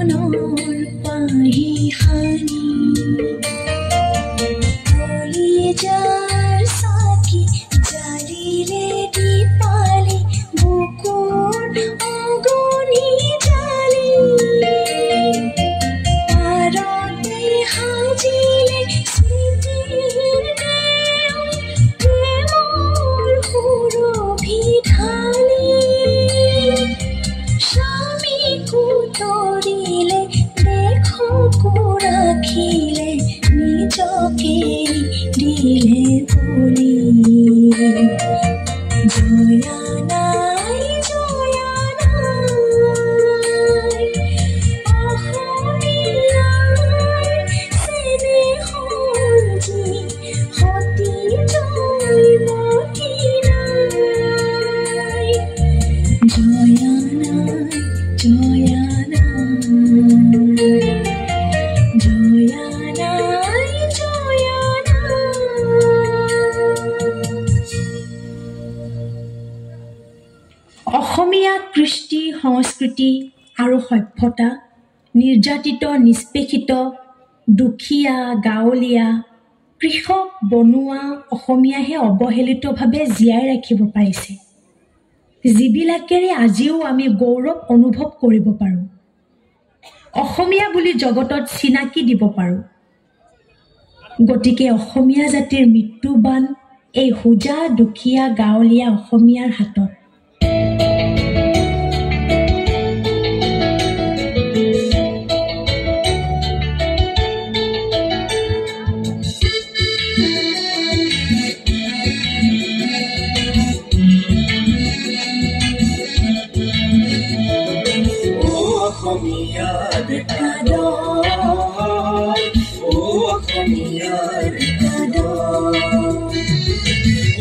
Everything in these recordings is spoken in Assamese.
সপোনৰ পাহি সানি কলিজাৰ চাকি জ্বালিলে দীপালি বুকুৰ অগনি জ্বালি পাৰতে সাজিলে স্মৃতিৰ দেও প্ৰেমৰ সুৰভি ঢালি স্বামীকো তৰিলে দেশকো ৰাখিলে নিজকে দিলে বলি। জয়া নাই, জয়া নাই, অসমীয়াৰ চেনেহৰ যি সতী জয়মতী নাই। জয়া নাই, জয়া নাই, জয়া নাই, জয়া নাই। অসমীয়া কৃষ্টি সংস্কৃতি আৰু সভ্যতা নিৰ্যাতিত, নিষ্পেষিত, দুখীয়া, গাঁৱলীয়া, কৃষক, বনুৱা অসমীয়াহে অৱহেলিতভাৱে জীয়াই ৰাখিব পাৰিছে, যিবিলাকেৰে আজিও আমি গৌৰৱ অনুভৱ কৰিব পাৰোঁ, অসমীয়া বুলি জগতত চিনাকি দিব পাৰোঁ। গতিকে অসমীয়া জাতিৰ মৃত্যুবান এই হোজা দুখীয়া গাঁৱলীয়া অসমীয়াৰ হাতত। অসমীয়া ডেকা দল, অ অসমীয়া ডেকা দল,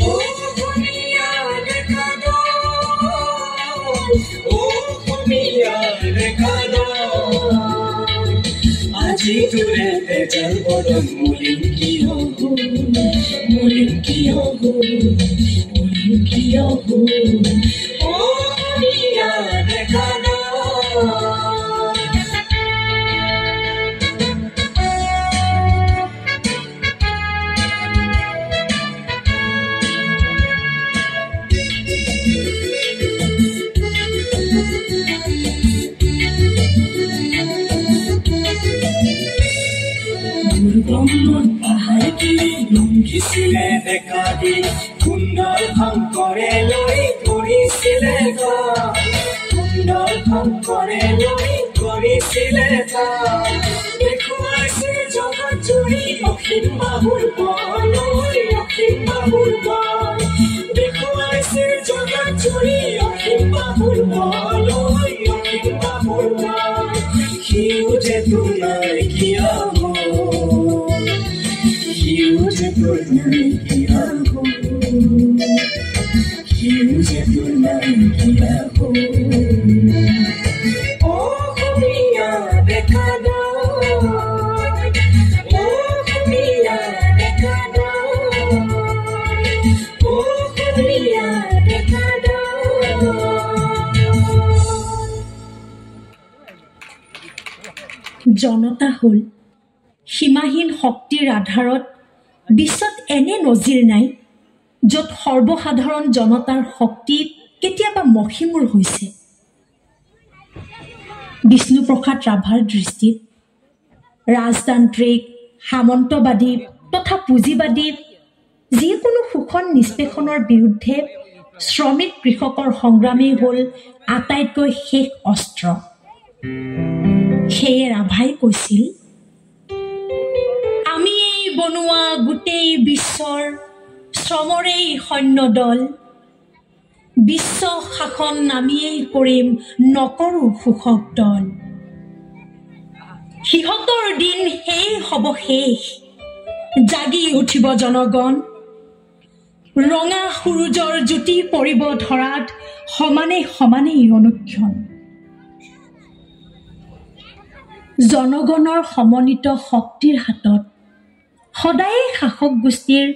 অ অসমীয়া ডেকা দল, অ অসমীয়া ডেকা দল। আজি তোৰে তেজাল বদন মলিন কিয় হ'ল, মলিন কিয় হ'ল, মলিন কিয় হ'ল? অ অসমীয়া ডেকা দল। দুৰ্গমত পাহাৰ কি লংঘিছিলে ডেকা দিন, সুন্দৰ শংকৰে লৈ কৰিছিলে গান, সুন্দৰ শংকৰে লৈ কৰিছিলে গান। দেখুৱাইছে জগত জুৰি অসীম বাহুৰ বল, অসীম বাহুৰ বল। দেখুৱাইছে জগত জুৰি অসীম বাহুৰ বল, অসীম বাহুৰ বল। সিও যে তোৰ নাইকিয়া হ'ল, সিও যে তোৰ নাইকিয়া হ'ল, সিও যে তোৰ নাইকিয়া হ'ল। অসমীয়া ডেকা দল, অসমীয়া ডেকা দল, অসমীয়া ডেকা দল। জনতা হ'ল সীমাহীন শক্তিৰ আধাৰত বিশ্বত এনে নজিৰ নাই য'ত সৰ্বসাধাৰণ জনতাৰ শক্তি কেতিয়াবা মষিমূৰ হৈছে। বিষ্ণুপ্ৰসাদ ৰাভাৰ দৃষ্টিত ৰাজতান্ত্ৰিক, সামন্তবাদী তথা পুঁজিবাদী যিকোনো শোষণ নিষ্পেষণৰ বিৰুদ্ধে শ্ৰমিক কৃষকৰ সংগ্ৰামেই হ'ল আটাইতকৈ শেষ অস্ত্ৰ। সেয়ে ৰাভাই কৈছিল, আমি এই বনোৱা গোটেই বিশ্বৰ শ্ৰমৰেই সৈন্য দল, বিশ্ব শাসন আমিয়েই কৰিম, নকৰোঁ শোষক দল। সিহঁতৰ দিন সেই হ'ব শেষ, জাগি উঠিব জনগণ, ৰঙা সূৰুযৰ জ্যোতি পৰিব ধৰাত সমানে সমানেই অনুক্ষণ। জনগণৰ সমন্বিত শক্তিৰ হাতত সদায়ে শাসক গোষ্ঠীৰ